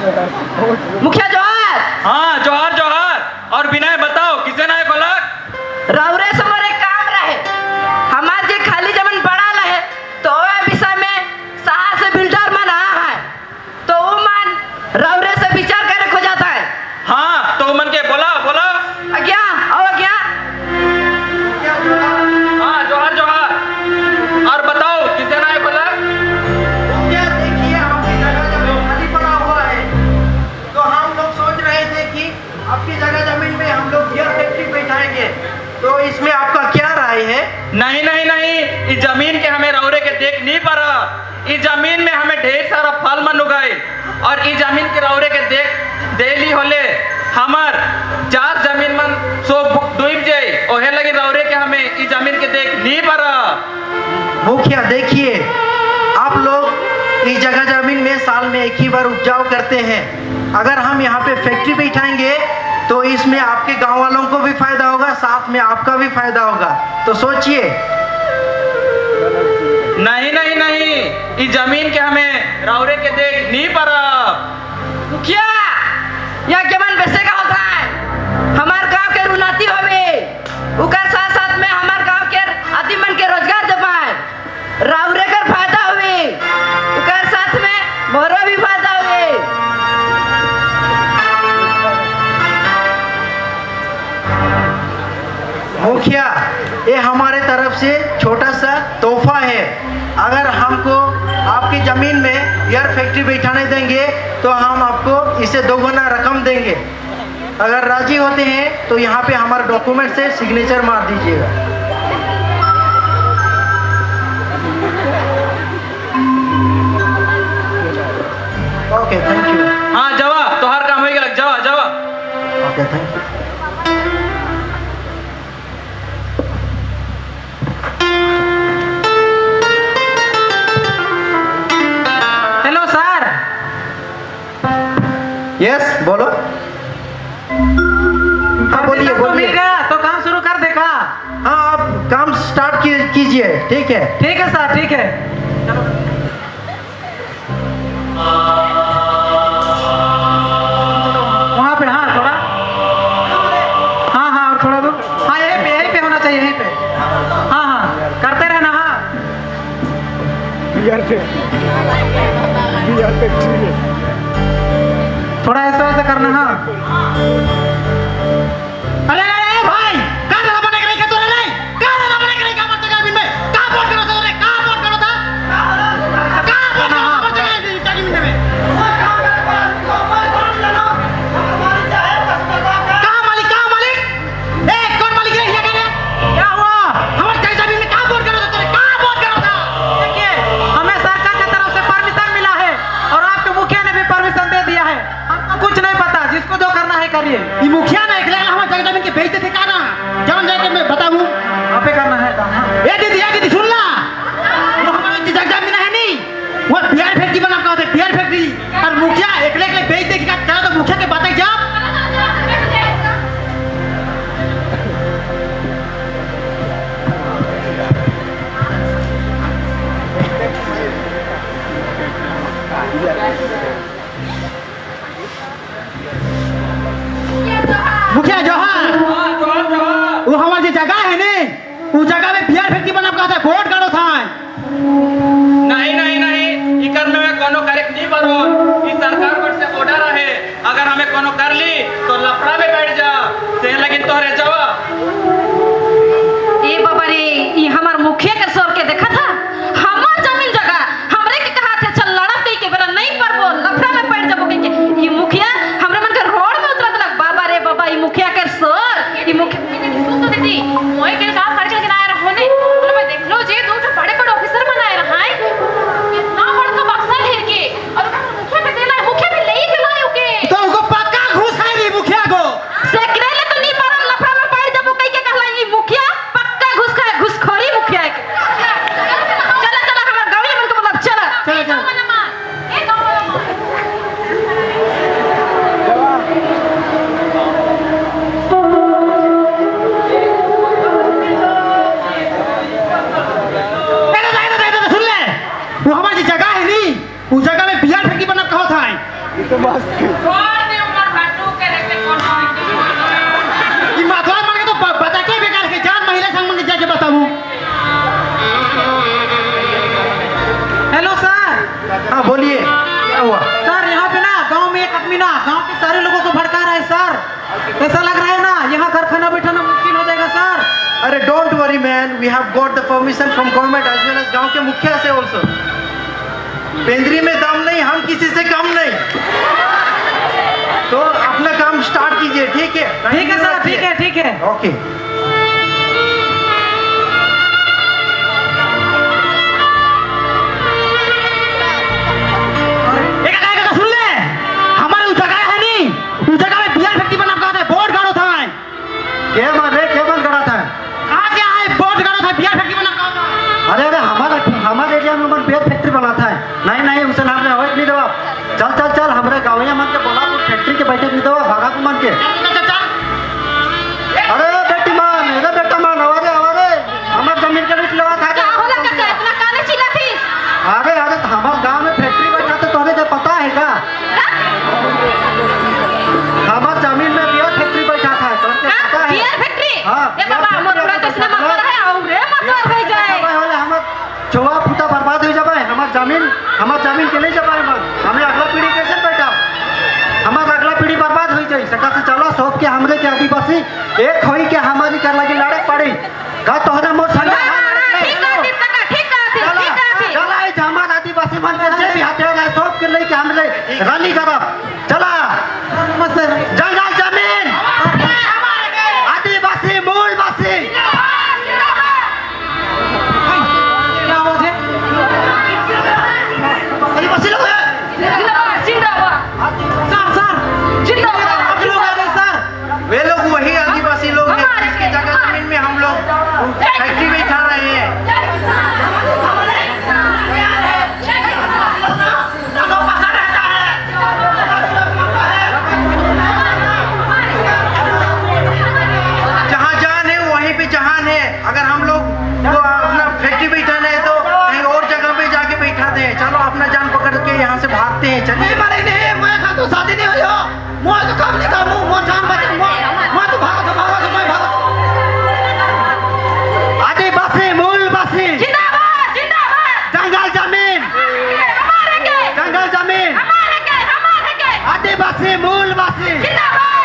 मुखिया जोहार। हाँ, जोहार जोहार। और विनय, बताओ किसे ना बोलक? राउरे से मोरे काम रहे। हमार जे खाली जमीन पड़ा रहे तो ओए विषय में शहर से बिल्डर मन आ है, तो वो मन राउरे से विचार करे खो जाता है। हाँ, तो मन के बोला बोला। अज्ञा आओ अज्ञा। हाँ, जोहार जोहार। और बताओ किसे ना बोलक? क्या देखिए, आपकी जगह जमीन खाली पड़ा हुआ है, तो हम लोग सोच रहे थे कि आपकी जगह जमीन में हम लोग बियर फैक्ट्री बैठाएंगे, तो इसमें आपका क्या राय है? नहीं नहीं नहीं, इस जमीन के हमें रौरे के देख नहीं पड़ा। इस जमीन में हमें ढेर सारा फल मन उगाए और इस जमीन के रौरे के देख देली होले हमर चार जमीन मन सो डूब जाए। ओहे लगी रौरे के हमें इस जमीन के देख नहीं पड़ा। मुखिया, देखिए, आप लोग इस जगह जमीन में साल में एक ही बार उपजाऊ करते हैं। अगर हम यहाँ पे फैक्ट्री बैठाएंगे तो इसमें आपके गांव वालों को भी फायदा होगा, साथ में आपका भी फायदा होगा, तो सोचिए। नहीं नहीं नहीं, इस जमीन के हमें रौरे के देख नहीं पड़ा। मुखिया, यहाँ के मन वैसे का होता है, हमार गांव के उन्नति होवे, उकर साथ साथ में हमार गांव के आदमी मन के रोजगार दे पाए। राउरे कर फायदा होवे, उकर साथ में मोरो भी फायदा होवे। मुखिया, ये हमारे तरफ से छोटा सा तोहफा है। अगर हमको आपकी ज़मीन में एयर फैक्ट्री बैठाने देंगे तो हम आपको इसे दोगुना रकम देंगे। अगर राजी होते हैं तो यहाँ पे हमारे डॉक्यूमेंट से सिग्नेचर मार दीजिएगा। Okay, thank you. हाँ, जवा, तोहार काम हो गया, जवा जवा। Okay, thank you. Hello sir. Yes, बोलो। हाँ, बोलिए। परमिशन तो मिल बोलिए। गया, तो काम शुरू कर देखा। हाँ, आप काम स्टार्ट कीजिए, ठीक है? ठीक है सर, ठीक है। चलो वहाँ पे। हाँ, थोड़ा, हाँ हाँ, और थोड़ा दूर। हाँ, यहीं पे, यहीं पे होना चाहिए, यहीं पे। हाँ हाँ, करते रहना। हाँ, थोड़ा ऐसा ऐसा करना। हाँ। अरे अरे भाई, का दादा बने के तोरे रे? का दादा बने के का मत जमीन में का बोट करो था रे? का बोट करो था? का बोट करो था मत जमीन में? का मालिक, का मालिक? ए, कौन मालिक रे यहाँ के? क्या हुआ? हमार जगह जमीन में का बोट करो था तोरे? का बोट करो था? देखिए, हमें सरकार की तरफ से परमिशन मिला है और आपके मुखिया ने भी परमिशन दे दिया है। हमको कुछ नहीं पता, जिसको जो करना है करिए। ई मुखिया ना एकले हमार जगह जमीन के बेचते थे का ना जवन जाके मैं बताऊं। आप पे करना है काम। हाँ। ए दीदी, ए दीदी, सुन ला, वो हमारे जगह जमीन है नहीं, वो बियर फैक्ट्री बना का होते, बियर फैक्ट्री। और मुखिया एकले एकले बेच दे के चला, तो मुखिया के बात जा। मुखिया जोहार। हाँ, जोहार जोहार। वो हमारी जो जगह है ने, वो जगह में बियर फैक्ट्री बना का होता है, बोर्ड गाड़ो था। नहीं नहीं नहीं, इकर में मैं कोनो करेक्ट नहीं परो। इस सरकार पर से ऑर्डर है, अगर हमें कोनो कर ली तो लफड़ा में बैठ जा से लगिन तोहरे जवा। ए बाबा रे, ई हमार मुखिया के सर के देखा था, हमार जमीन जगह हमरे के कहा थे चल लड़ब कई के बेरा नहीं परबो, लफड़ा में पड़ जाबो कई के। ई मुखिया हमरे मन के रोड में उतरा देलक। बाबा रे बाबा, ई मुखिया के सर, ई मुखिया। सुन तो दीदी, मोए के काम करके लेकिन आया रहो ने, बोले मैं देख लो जे दो ठो बड़े बड़े ऑफिसर बनाए रहा है, इतना बड़का बक्सा घेर के और ओकर मुखिया के देला, मुखिया भी ले के लाए ओके। तो उनको पक्का घूस खाई रही मुखिया को। सेकरे ले तो नहीं परम, लफड़ा में पड़ जाबो कई के कहला। छोड़ दे उमर भाटू करे के कोनो ई माथवा मन के तो बता के बेकार के जान महिला संग मन के जाके बताबू। Hello sir. हाँ बोलिए, क्या हुआ? सर यहाँ पे ना गांव में एक आदमी ना गांव के सारे लोगों को भड़का रहा है सर। ऐसा लग रहा है ना यहाँ कारखाना बैठाना मुश्किल हो जाएगा सर। अरे don't worry man, we have got the permission from government as well as गांव के मुखिया से ऑल्सो। पेंद्री में दम नहीं, हम किसी से कम नहीं। तो अपना काम स्टार्ट कीजिए, ठीक है? ठीक है सर, ठीक है, ठीक है। ओके। एक एक सुन ले, हमारे उस जगह है नहीं, उस जगह में बियर फैक्ट्री बना का था, बोर्ड गाड़ो था। के मन रे, के मन गाड़ा था? कहाँ से आए बोर्ड गाड़ो था, बियर फैक्ट्री बना का था। अरे अरे हमारे एरिया में मन बियर फैक्ट्री बना था। नहीं नहीं, उसे नाम में होए नहीं दवा। चल चल चल, हमरे गाँव मन के बोला तू फैक्ट्री के बैठे नहीं दवा, भागा तू मन के। चल चल चल। अरे बेटी मान, अरे बेटा मान, आवारे आवारे, हमार जमीन के लूट लेवा था। का होला काका इतना काले चिल्लाथिस? अरे अरे, हमार गांव में फैक्ट्री बैठा तो तोरे के पता है का? हमार जमीन में बियर फैक्ट्री बैठा था, तोरे के पता है? Beer factory? हाँ, ए बाबा, मोर पूरा तो इसने मत है और रे मत हो जाए। हमार चौवा फूटा बर्बाद हो जाए, हमार जमीन के नहीं जाए मन, हमें अगला पीढ़ी कैसे बैठा, हमार अगला पीढ़ी बर्बाद हो जाए। सरकार से चलो सौंप के हमरे के आदिवासी एक होई के हमारी कर लगी लड़े पड़ी का तोहरा मोर संग। ठीक कहथिस काका, ठीक कहथिस, ठीक कहथिस। चला इस हमार आदिवासी मन के जे भी हथियार है सौंप के लेके हमरे रैली करब। चला नमस्ते। जंगल जमीन आदिवासी मूलवासी। क्या आवाज है? आदिवासी लोग हैं। जिंदाबाद जिंदाबाद सर सर जिंदाबाद। आप लोग आ गए सर। वे लोग वही आदिवासी लोग हैं जिसके जगह जमीन में हम लोग फैक्ट्री बैठा रहे हैं। जहाँ जान है वहीं पे जहान है। अगर हम लोग को अपना फैक्ट्री बैठाना है तो कहीं और जगह पे जाके बैठाते हैं। चलो अपना जान पकड़ के यहाँ से भागते हैं। चलिए। नहीं मारे नहीं, मैं खा तो शादी नहीं हुई हो, मैं तो काम नहीं करूँ, मैं जान बचा, मैं तो भागो तो भागो तो मैं भागो। आदिवासी मूलवासी जिंदाबाद जिंदाबाद। जंगल जमीन हमारे के जंगल जमीन हमारे के हमारे के आदिवासी मूलवासी जिंदाबाद।